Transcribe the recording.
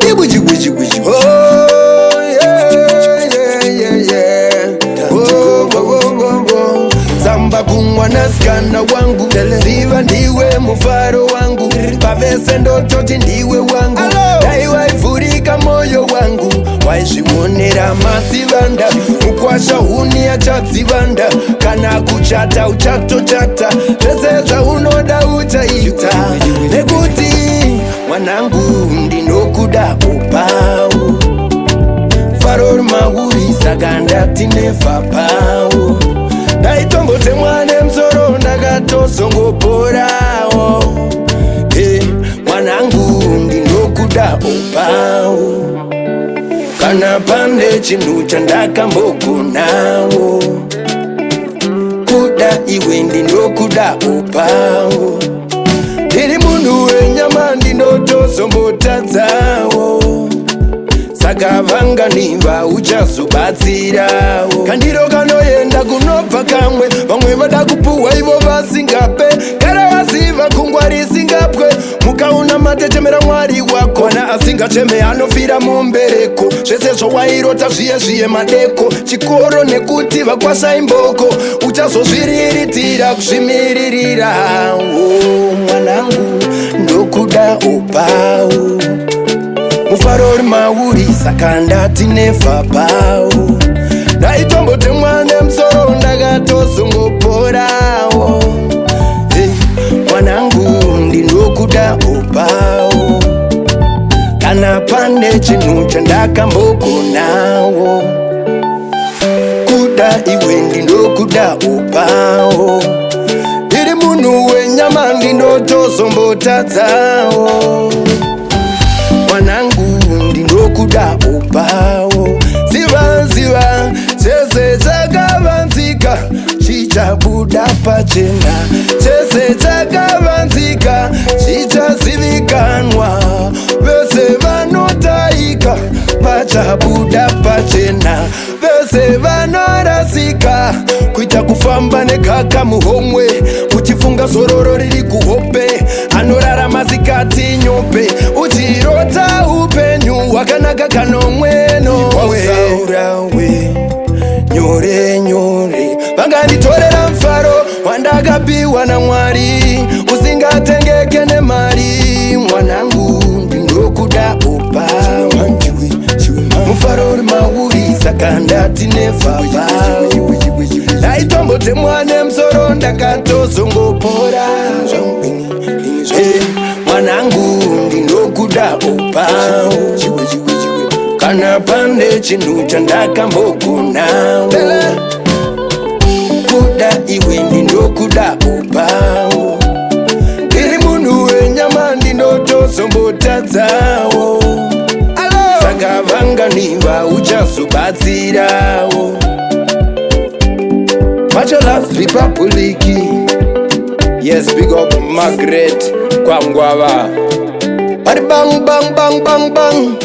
Ibuji-buji-buji. Oh, yeah, yeah, yeah, yeah. Oh, oh, oh, oh, oh. Zamba kumwanasikana wangu, ziva ndiwe mufaro wangu, pavese ndototi ndiwe wangu, dai waivhurika moyo wangu, waizvionera masivanda, mukwasha huni achadzivanda, kana kuchata uchatochata, zvese zvaunoda uchaita, nekuti mwanangu ndinokuda upau faro mauri, saka ndati never bow. Ndaitombotemwa nemusoro, ndakatozongoporawo. Eh, mwanangu ndinokuda upau. Kana pane chinhu chandakambogonawo, kuda iwe, ndinokuda upau. Ndiri munhu wenyama, ndinotozombotadzawo, saka vanganiva uchazobatsirawo. Kandiro kanoenda kunobva kamwe, vamwe vada kupuhwa ivo vasingape. Gara vaziva kungwa risingapwe, mukauna matechemera Mwari wakona. Asingacheme anofira mumbereko. Zvese zvawairota zviye zviye madeko, chikoro nekuti vakwasha imboko, uchazozviriritira kuzvimiririra. Oh, mwanangu ndokuda upau, mufaro uri mauri, saka ndati never bow. Ndaitombotemwa nemusoro, ndakatozongoporawo. Hey, mwanangu ndinokuda upau. Kana pane chinhu chandakambogonawo, kuda iwe, ndinokuda upau. Ndiri munhu wenyama, ndinotozombotadzawo, mwanangu ndinokuda upau. Ziva, ziva chese chakavanzika chichabuda pachena, chese chakavanzika chichazivikanwa, vese vanotaika vachabuda pachena, vese vanorasika. Kuita kufamba nekaka muhomwe, uchifunga zororo riri kuhope, anorarama sikati nyope, uchirota upenyu hwakanaka kanomwe nomwe. Saurawe nyore nyore, vanganditorera mufaro wandakapiwa naMwari, usingatengeke nemari. Mwanangu ndinokuda upa, mufaro uri mauri, saka ndati never bow. Ndaitombotemwa nemusoro, ndakatozongopora. Eh, mwanangu ndinokuda upau. Kana pane chinhu chandakambogonawo, kuda iwe, ndinokuda upau. Ndiri munhu wenyama, ndinotozombotadzawo, saka vanganiva uchazobatsirawo. Bachelors Republic. Yes, big up Margaret Kwangwava. Bari bang bang bang bang bang.